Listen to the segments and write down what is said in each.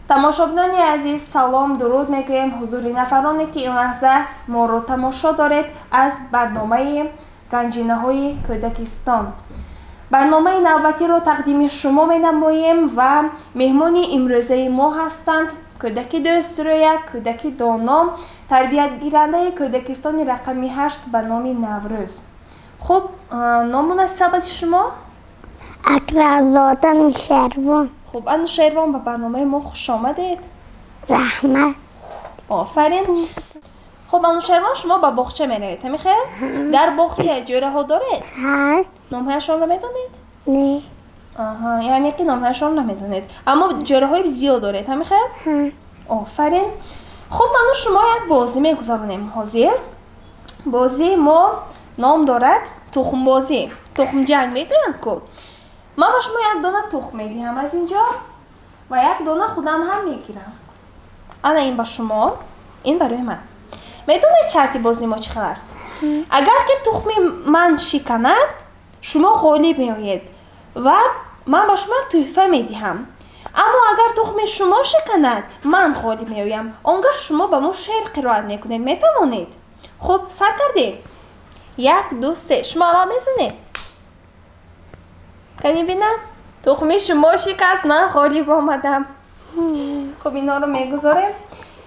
Тамошобинони азиз, салом, дуруд мегӯем ҳузури нафароне, ки ин лаҳза моро тамошо доред аз барномаи ганҷинаҳои кӯдакистон. Барномаи навбатиро тақдими шумо менамоем ва меҳмони имрӯзаи мо ҳастанд кӯдаки дӯстрӯя, кӯдаки доно, тарбиятгирандаи кӯдакистони рақами 8 ба номи Наврӯз. Хуб, ному насабати шумо? Акрамзода Нушервон. Хуб, Анушервон, ба барномаи мо хуш омадед. Раҳмат. Офарин. Хуб, Анушервон, шумо ба боғча меравед, ҳамин хел? Дар боғча ҷӯраҳо доред? Ҳа. Номҳояшонро медонед? Не. Аҳа, яъне ки номҳояшонро намедонед, аммо ҷӯраҳои зиёд доред, ҳамин хел? Ҳа. Офарин. Хуб, ману шумо як бозӣ мегузаронем ҳозир. Бозии мо ном дорад тухмбозӣ. Тухмҷанг мегӯянд ку. Ман ба шумо як дона тухм медиҳам аз инҷо ва як дона худам ҳам мегирам. Ана ин ба шумо, ин барои ман. Медонед шарти бозии мо чӣ хел аст? Агар ки тухми ман шиканад, шумо ғолиб меоед ва ман ба шумо як тӯҳфа медиҳам. Аммо агар тухми шумо шиканад, ман ғолиб меоям. Он гаҳ шумо ба мо шеър қироат мекунед. Метавонед? Хуб, сар кардем. 1, 2, 3. Шумо аввал мезанед. Кани бинам? Тухми шумо шикаст, ман ғолиб омадам. Хуб, инҳоро мегузорем.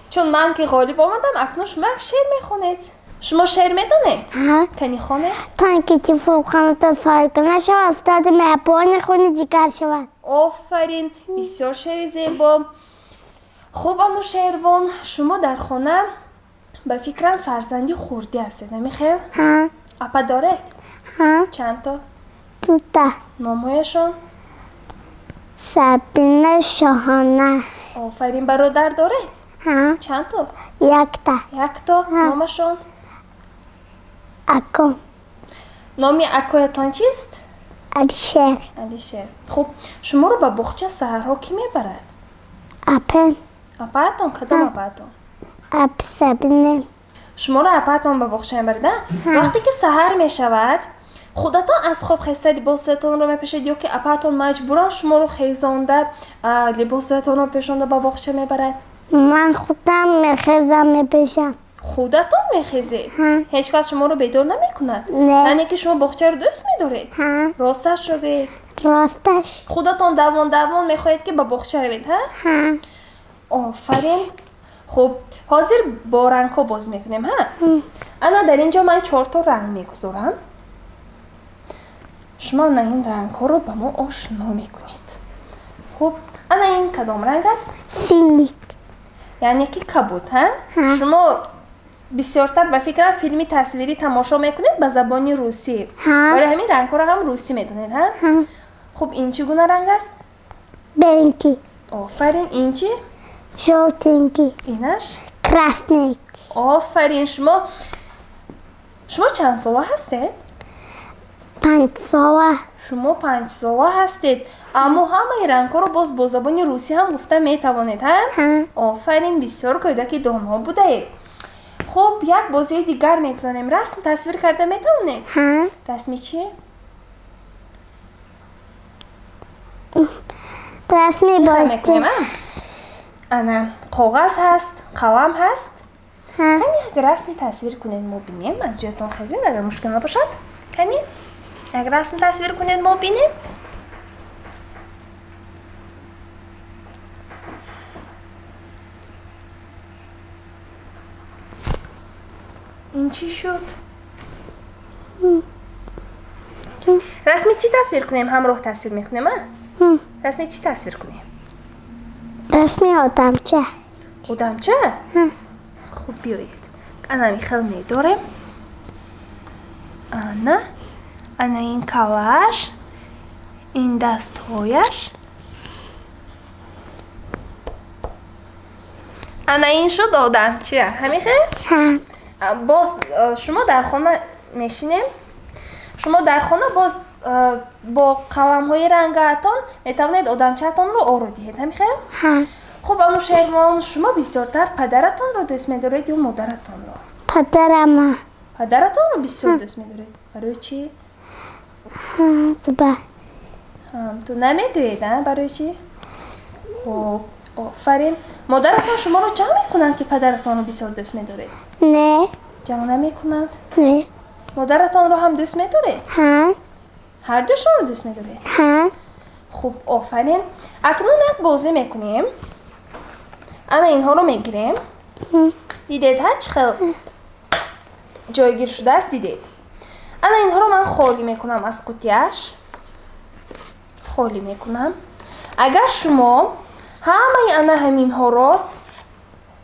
Чун ман ки ғолиб омадам, акнун шумо як шеър мехонед. Шумо шеър медонед? Ҳа. Кани хонед? То ки тифлхоната соҳиб нашавад, устоди меҳрубони хуни ҷигар шавад. Офарин, бисёр шеъри зебо. Хуб, Анушервон, шумо дар хона ба фикрам фарзанди хурдӣ ҳастед, ҳамин хел? Ҳа. Апа доред? Ҳа. Чандто? Дута. Номҳояшон? Сабина, Шоҳона. Офарин, бародар доред? Ҳа. Чандто? Якта. Якто? Ҳа. Номашон? Ако. Номи акоятон чист? Алишер. Алишер. Хуб, шуморо ба боғча саҳарҳо кӣ мебарад? Апам. Апаатон? Кадом Ҳа. апаатон? Ап Сабина. Шуморо апаатон ба боғча мебарад, а? Ҳа. Вақте ки саҳар мешавад, худатон аз хоб хеста либосҳоятонро мепӯшед ё ки апаатон маҷбуран шуморо хезонда, либосҳоятонро пӯшонда ба боғча мебарад? Ман худам мехезам, мепӯшам. Худатон мехезед? Ҳа. Ҳеҷ кас шуморо бедор намекунад? Не. Яъне ки шумо боғчаро дӯст медоред? Ҳа. Росташро гӯед. Росташ. Худатон давон давон мехоҳед ки ба боғча равед, ҳа? Ҳа. Офарин. Хуб, ҳозир бо рангҳо бозӣ мекунем, ҳа? Ана дар ин ҷо ман 4 ранг мегузорам. Шумо ана ин рангҳоро ба мо ошно мекунед. Хуб, ана ин кадом ранг аст? Синик. Яъне ки кабуд, ҳа? Ҳа. Шумо бисёртар ба фикрам филми тасвирӣ тамошо мекунед ба забони русӣ. Ҳа. Барои ҳамин рангҳоро ҳам русӣ медонед, ҳа? Ҳа. Хуб, ин чӣ гуна ранг аст? Беленький. Офарин, ин чӣ? Жёлтенький. Инаш? Красный. Офарин, шумо чанд сола ҳастед? 5 сола. Шумо 5 сола ҳастед, аммо ҳамаи рангҳоро боз бо забони русӣ ҳам гуфта метавонед, ҳа? Ҳа. Офарин, бисёр кӯдаки доно будаед. Хуб, як бозии дигар мегузорем. Расм тасвир карда метавонед? Ҳа. Расми чӣ? Расми Мехоҳем бозӣ. мекунем, а? Ана, коғаз ҳаст, қалам ҳаст. Ҳа. Кани як расм тасвир кунед, мо бинем. Аз ҷоятон хезед, агар мушкил набошад. Кани як расм тасвир кунед, мо бинем. Ин чӣ шуд? Расми чӣ тасвир кунем? Ҳамроҳ тасвир мекунем, а? Расми чӣ тасвир кунем? Расми одамча. Одамча? Ҳа. Хуб, биёед. Ана михел медорем. Ана, ана ин калаш, ин дастҳояш. Ана ин шуд одамча. Ҳамин хел? Ҳа. Боз шумо дар хона мешинем. Шумо дар хона боз бо қаламҳои рангаатон метавонед одамчаатонро оро диҳед. Ҳамин хел? Ҳа. Хуб, Анушервон, шумо бисёртар падаратонро дӯст медоред ё модаратонро? Падарама. Падаратонро бисёр дӯст медоред? Барои чӣ? Ҳа, ба. Ту намегӯед, а? Барои чӣ? Хуб, Офарин. Модаратон шуморо ҷанг мекунанд, ки падаратонро бисёр дӯст медоред? Не. Ҷанг намекунанд? Не. Модаратонро ҳам дӯст медоред? Ҳа. Ҳар душонро дӯст медоред? Ҳа. Хуб, офарин. Акнун як бозӣ мекунем. Ана инҳоро мегирем. Дидед, ҳа, чӣ хел ҷойгир шудааст, дидед. Ана инҳоро ман холӣ мекунам аз қутияш. Холӣ мекунам. Агар шумо ҳамаи ана ҳаминҳоро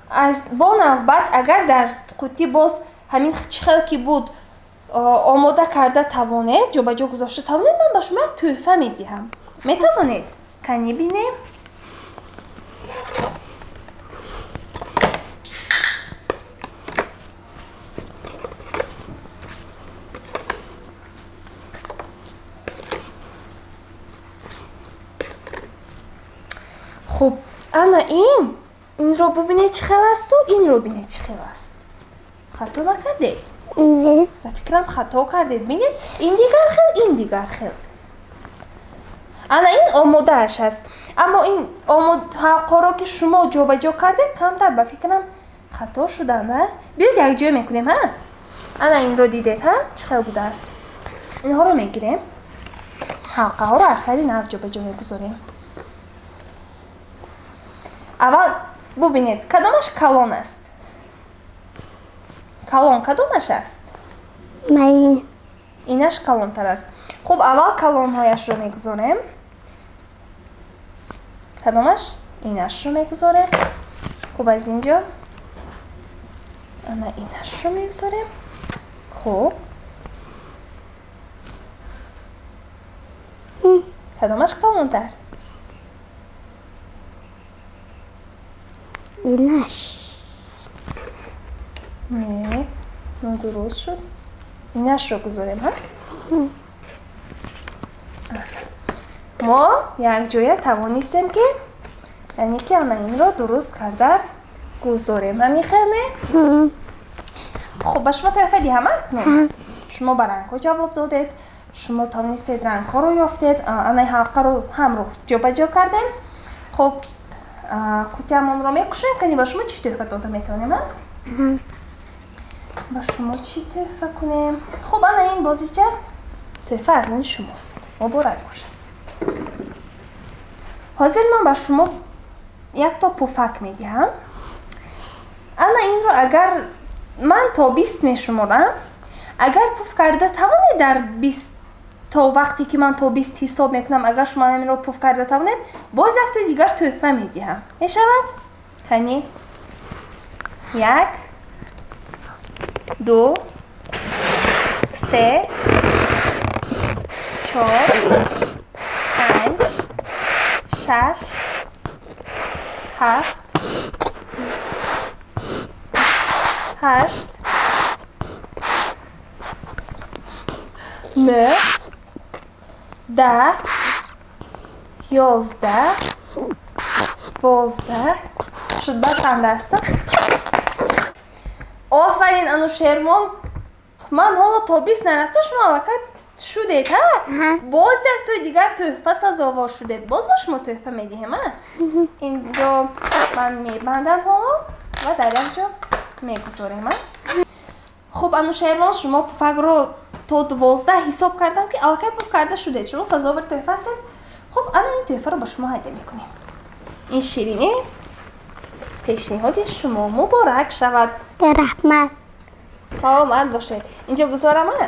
аз бо навбат, агар дар қутӣ боз ҳамин чӣ хел ки буд омода карда тавонед, ҷобаҷо гузошта тавонед, ман ба шумо як тӯҳфа медиҳам. Метавонед? Кани бинем. Хуб, ана инро бубинед чӣ хел асту инро бинед чӣ хел аст. Хато накардед? Не. Ба фикрам, хато кардед. Бинед, ин дигар хел, ин дигар хел. Ана ин омодааш аст, аммо ин ҳалқаро ки шумо ҷобаҷо кардед, камтар ба фикрам хато шуданд. А биёед, якҷоя мекунем. Ҳа, ана инро дидед, ҳа, чӣ хел будааст. Инҳоро мегирем, ҳалқаҳоро аз сари нав ҷобаҷо мегузорем. Аввал бубинед, кадомаш калон аст. Калон кадомаш аст? Май. Инаш калонтар аст. Хуб, аввал калонҳояшро мегузорем. Кадомаш? Инашро мегузорем. Хуб, аз ин ҷо ана инашро мегузорем. Хуб, кадомаш калонтар? Инаш. Не, нодуруст шуд. Инашро гузорем. Ҳа, мо якҷоя тавонистем, ки яъне ки ана инро дуруст карда гузорем. Ҳамин хел, не? Хуб, ба шумо тӯҳфа диҳам акнун. Шумо ба рангҳо ҷавоб додед, шумо тавонистед рангҳоро ёфтед, ана ҳалқаро ҳамро ҷобаҷо кардем. Хуб, қутиямонро мекушоем. Кани, ба шумо чӣ тӯҳфа дода метавонем? А ба шумо чӣ тӯҳфа кунем? Хуб, ана ин бозича тӯҳфа аз они шумост, муборак бошад. Ҳозир ман ба шумо якто пуфак медиҳам. Ана инро агар ман то 20 мешуморам, агар пуф карда тавонед дар 20, то вақте ки ман то 20 ҳисоб мекунам, агар шумо инро пуф карда тавонед, боз яктои дигар тӯҳфа медиҳам. Мешавад? Кани, як, ду, се, чор, панҷ, шаш, ҳафт, ҳашт, нӯҳ, 10, 11, 12. Шуд, басанда аст. Офарин, Анушервон. Ман ҳоло то 20 нарафта, шумо аллакай шудед. Ҳа, боз як тои дигар тӯҳфа сазовор шудед. Боз ба шумо тӯҳфа медиҳем. А инҷо ман мебандам ҳоло ва дар як ҷо мегузорем. А хуб, Анушервон, шумо пуфакро то 12 ҳисоб кардам, ки аллакай пуф карда шудед. Шумо сазовори тӯҳфа ҳастед. Хуб, ана ин тӯҳфаро ба шумо ҳадя мекунем. Ин ширинӣ пешниҳоди шумо, муборак шавад. Раҳмат. Саломат бошед. Инҷо гузорам. А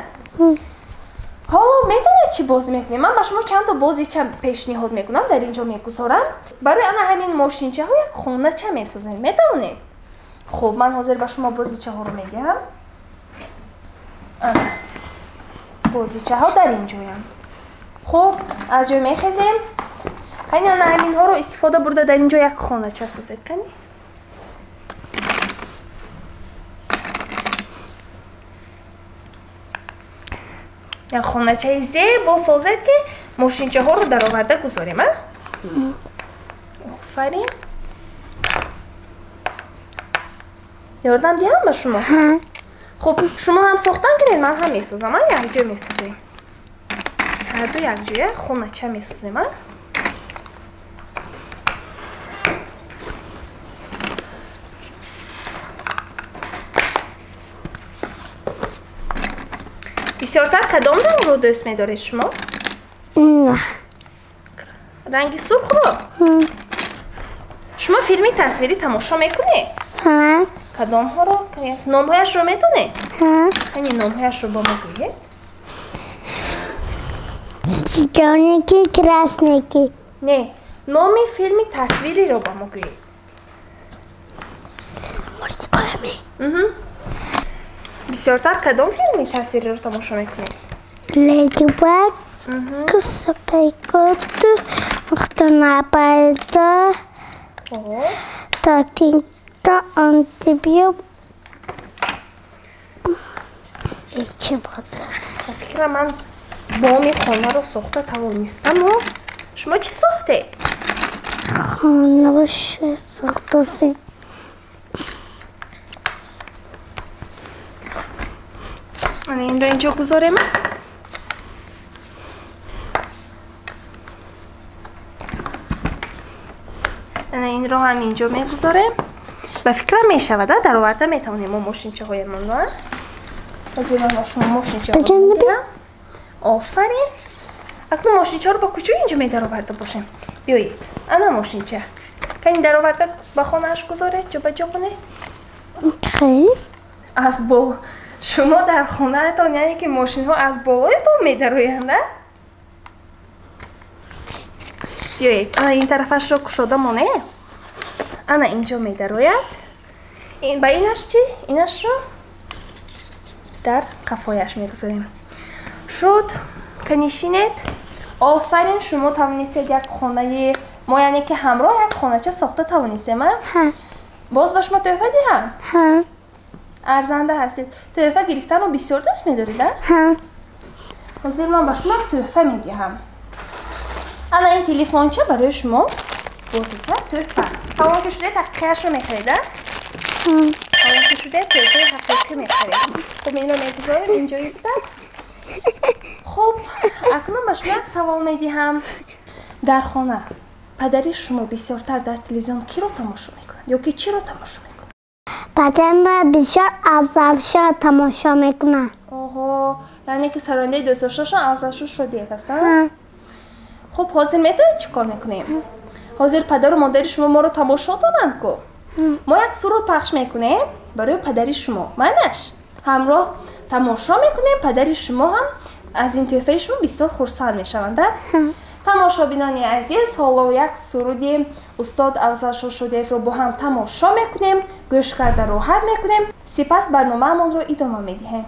ҳоло медонед, чӣ бозӣ мекунем? Ман ба шумо чандто бозича пешниҳод мекунам, дар ин ҷо мегузорам. Барои ана ҳамин мошинчаҳо як хонача месозем. Метавонед? Хуб, ман ҳозир ба шумо бозичаҳоро медиҳам. Ана бозичаҳо дар ин ҷоянд. Хуб, аз ҷой мехезем. Кани, ана ҳаминҳоро истифода бурда, дар ин ҷо як хонача созед. Кани, як хоначаи зебо созед, ки мошинчаҳоро дароварда гузорем. А офарин. Ёрдам диҳам ба шумо? Хуб, шумо ҳам сохтан кунед, ман ҳам месозам. А якҷоя месозем, ҳарду якҷоя хонача месозем. А Бисёртар кадом рангро дӯст медоред шумо? Ранги сурхро? Шумо филми тасвирӣ тамошо мекунед? Кадомҳоро? Номҳояшро медонед? Ҳамин номҳояшро ба мо гӯед. Зелёненький, красненький. Не, номи филми тасвириро ба мо гӯед. Бисёртар кадом филми тасвириро тамошо мекунед? Леди Баг, Супер-кот, Мухтанабайда, Тотинта, Антибио. Ба фикрам ман боми хонаро сохта тавонистаму. Шумо чӣ сохтед? Хонаро сохтасем. Ана инро инҷо гузорем. Ана инро ҳам инҷо мегузорем. Ба фикрам мешавад, дароварда метавонем мо мошинчаҳоямонро. Ҳозир ман ба шумо мошинчаҳоро медиҳам. Офарин. Акнун мошинчаҳоро ба куҷо инҷо медароварда бошем? Биёед. Ана мошинча. Кани дароварда ба хонааш гузоред, ҷобаҷо кунед. Аз бол шумо дар хонаатон, яъне ки мошинҳо аз болои бом медароянд, а? Биёед, ана ин тарафашро кушода монед. Ана инҷо медарояд. Ба инаш чӣ? Инашро дар қафояш мегузорем. Шуд, канишинед. Офарин, шумо тавонистед як хонаи мо, яъне ки ҳамроҳ як хонача сохта тавонистем, а? Боз ба шумо тӯҳфа диҳам? Арзанда ҳастед. Тӯҳфа гирифтанро бисёр дӯст медоред, а? Ҳозир ман ба шумо тӯҳфа медиҳам. Ана ин телефонча барои шумо бозича тӯҳфа. Ҳамон ки шуде ҳақиқияшро мехаред, а? Ҳамон ки шуде тӯҳфаи ҳақиқӣ мехаред. Хуб, инро мегузорем инҷо истад. Хуб, акнун ба шумо як савол медиҳам. Дар хона падари шумо бисёртар дар телевизион киро тамошо мекунад ё ки чиро тамошо мекунад? Падарам бисёр Афзалшоҳ тамошо мекунад. Оҳо, яъне ки сарояндаи дӯстдоштаашон Афзалшоҳ Шодиев аст, а? Хуб, ҳозир медонед чӣ кор мекунем? Ҳозир падару модари шумо моро тамошо доранд ку. Мо як суруд пахш мекунем барои падари шумо. Майнаш? Ҳамроҳ тамошо мекунем, падари шумо ҳам аз ин тӯҳфаи шумо бисёр хурсанд мешаванд, а? Тамошобинони азиз, ҳоло як суруди устод Афзалшоҳ Шодиевро бо ҳам тамошо мекунем, гӯш карда роҳат мекунем, сипас барномаамонро идома медиҳем.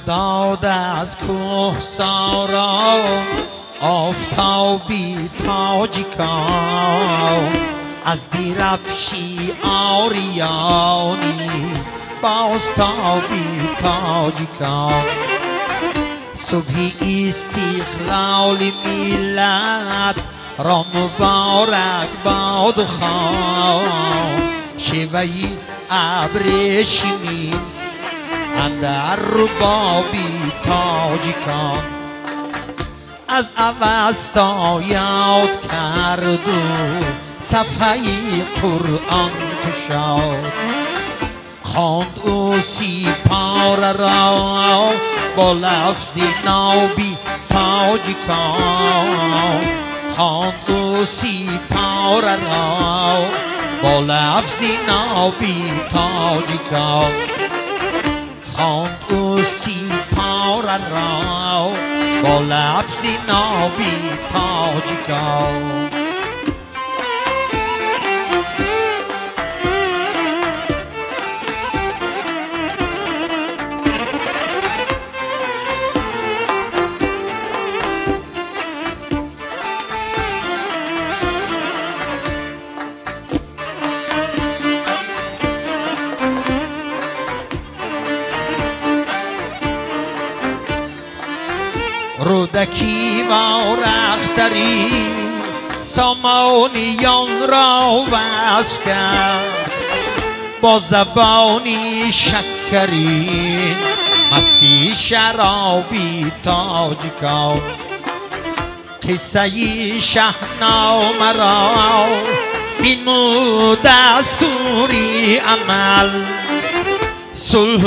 Дод аз кӯҳсорон офтоби тоҷикон, аз дирафши ориёнӣ бозтоби тоҷикон. Субҳи истиқлоли миллат ро муборак бод хон, шеваи абрешимин андар рубоби тоҷикон. Аз Авасто ёд карду сафҳаи Қуръон кушод, хонд ӯ сипораро бо лафзи ноби тоҷикон, хонд ӯ сипораро бо лафзи ноби тоҷикон, хонд ӯ сипораро бо лафзи ноби тоҷикон. Рӯдакӣ ва Рахтарӣ Сомониёнро васл кард бо забони шакарин масти шароби тоҷикон. Қиссаи Шаҳномаро бинмуд дастури амал, сулҳ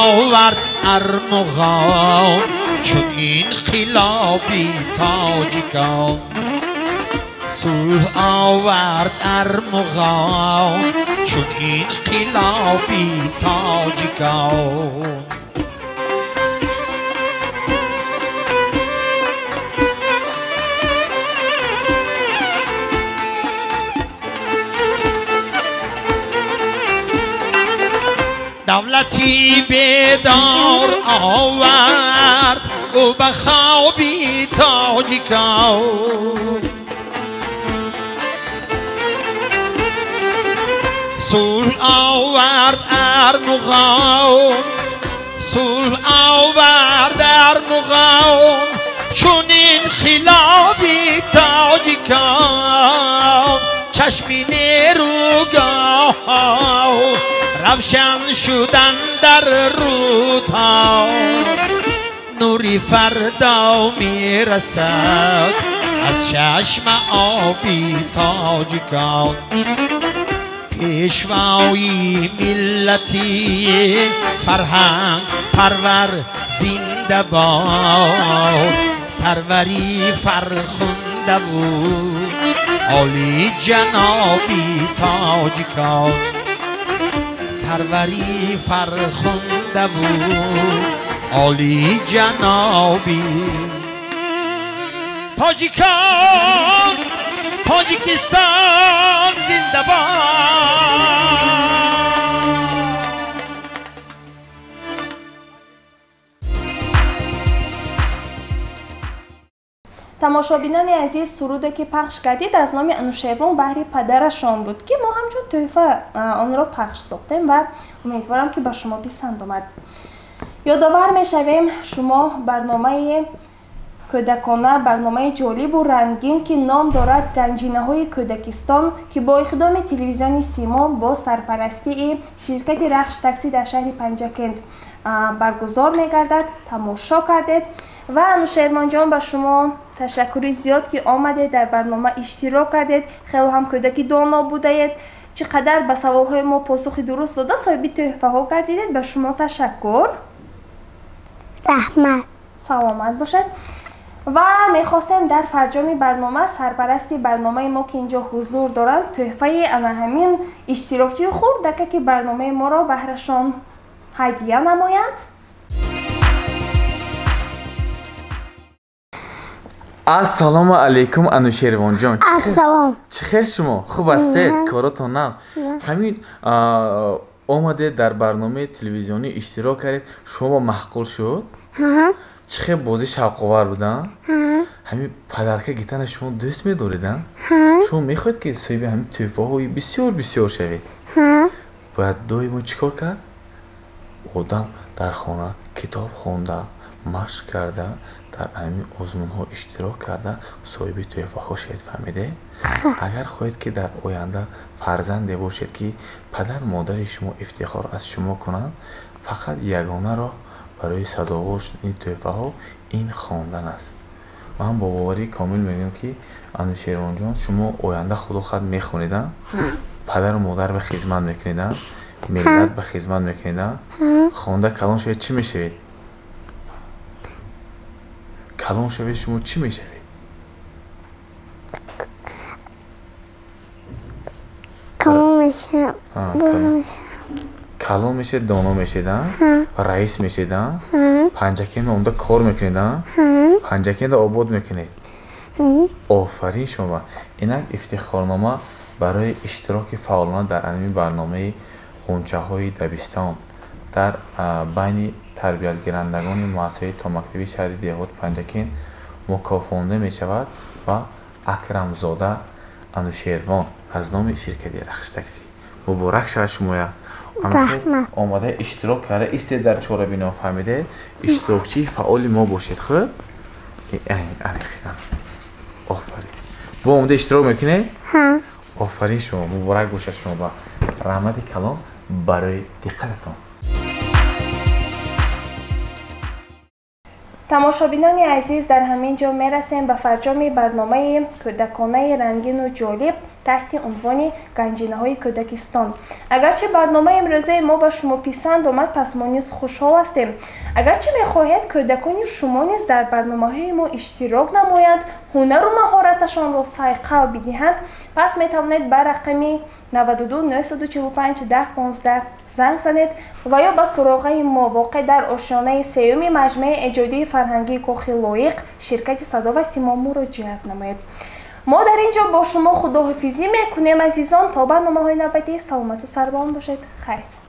овард армуғон чун инқилоби тоҷикон. Сулҳ овард армуғон чун инқилоби тоҷикон. Давлати бедор овард ӯ ба хоби тоҷикон. Сулҳ овард армуғон, сулҳ овард армуғон чун инқилоби тоҷикон. Чашми нерӯгоҳҳо равшан шудан дар рӯдҳо, нури фардо мерасад аз чашма оби тоҷикон. Пешвои миллати фарҳанг парвар зинда бод, сарвари фархундаву олиҷаноби тоҷикон. Сарвари фархундаву олиҷаноби тоҷикон. Тоҷикистон зинда бод. Тамошобинони азиз, суруде ки пахш кардид аз номи Анушервон баҳри падарашон буд, ки мо ҳамчун тӯҳфа онро пахш сохтем ва умедворам, ки ба шумо писанд омад. Ёдовар мешавем, шумо барномаи кӯдакона, барномаи ҷолибу рангин, ки ном дорад Ганҷинаҳои кӯдакистон, ки бо иқдоми телевизиони Симо бо сарпарастии ширкати Рахш таксӣ дар шаҳри Панҷакент баргузор мегардад, тамошо кардед. Ва Анушервонҷон, ба шумо ташаккури зиёд, ки омадед, дар барнома иштирок кардед. Хело ҳам кӯдаки доно будаед, чӣ қадар ба саволҳои мо посухи дуруст дода, соҳиби тӯҳфаҳо гардидед. Ба шумо ташаккур. Раҳмат. Саломат бошед. Ва мехостем дар фарҷоми барнома сарпарасти барномаи мо, ки инҷо ҳузур доранд, тӯҳфаи ана ҳамин иштирокчии хурдака, ки барномаи моро баҳрашон ҳадия намоянд. Ассалому алайкум, Анушервонҷон. Ассалом. Чӣ хел шумо? Хуб ҳастед? Коротон нағз? Ҳамин омадед, дар барномаи телевизионӣ иштирок кардед, шумо маъқул шуд? Чӣ хел бозӣ шавқовар буда? Ҳамин падарка гитана шумо дӯст медоред? Шумо мехоҳед, ки соҳиби ҳамин тӯҳфаҳои бисёр бисёр шавед? Бояд доимо чӣ кор кард? Одам дар хона китоб хонда, машқ карда, дар ҳамин озмунҳо иштирок карда, соҳиби тӯҳфаҳо шавед, фаҳмиде? Агар хоҳед, ки дар оянда фарзанде бошед, ки падар модари шумо ифтихор аз шумо кунанд, фақат ягона роҳ барои сазовор шудани тӯҳфаҳо ин хондан аст. Ман бо боварии комил мегӯям, ки Анушервонҷон, шумо оянда худо хоҳад мехонед, падару модар ба хизмат мекунед, миллат ба хизмат мекунед. Хонда калон шавед, чӣ мешавед? Калон шавед, шумо чӣ мешавед? Калон мешавам. Калон мешед, доно мешед, раис мешед, Панҷакентро омада кор мекунед, Панҷакентро обод мекунед. Офарин шумо. Инак ифтихорнома барои иштироки фаъолона дар ҳамин барномаи Ғунчаҳои дабистон дар байни тарбиятгирандагони муассисаи томактабии шаҳри деҳот Панҷакент мукофонда мешавад ва Акрамзода Анушервон аз номи ширкати Рахш таксӣ. Муборак шавад шумоя. Омада иштирок карда истед дар чорабино, фаҳмиде? Иштирокчии фаъоли мо бошед. Хуб, Офарин. Бо омода иштирок мекунед? Ҳа. Офарин шумо, муборак бошад шумо ба раҳмати калон барои диққататон. Тамошобинони азиз, дар ҳамин ҷо мерасем ба фарҷоми барномаи кӯдаконаи рангину ҷолиб таҳти унвони ганҷинаҳои кӯдакистон. Агарчи барномаи имрӯзаи мо ба шумо писанд омад, пас мо низ хушҳол ҳастем. Агарчи мехоҳед кӯдакони шумо низ дар барномаҳои мо иштирок намоянд, ҳунару маҳораташонро сайқал бидиҳанд, пас метавонед ба рақами 92 945 10 15 занг занед ва ё ба суроғаи мо воқеъ дар ошёнаи сеюми маҷмӯаи эҷодии фарҳангии Кохи Лоиқ, ширкати Садо ва Симо муроҷиат намоед. Мо дар ин ҷо бо шумо худоҳофизӣ мекунем, азизон. То барномаҳои навбатӣ саломату сарбаланд бошед. Хайр.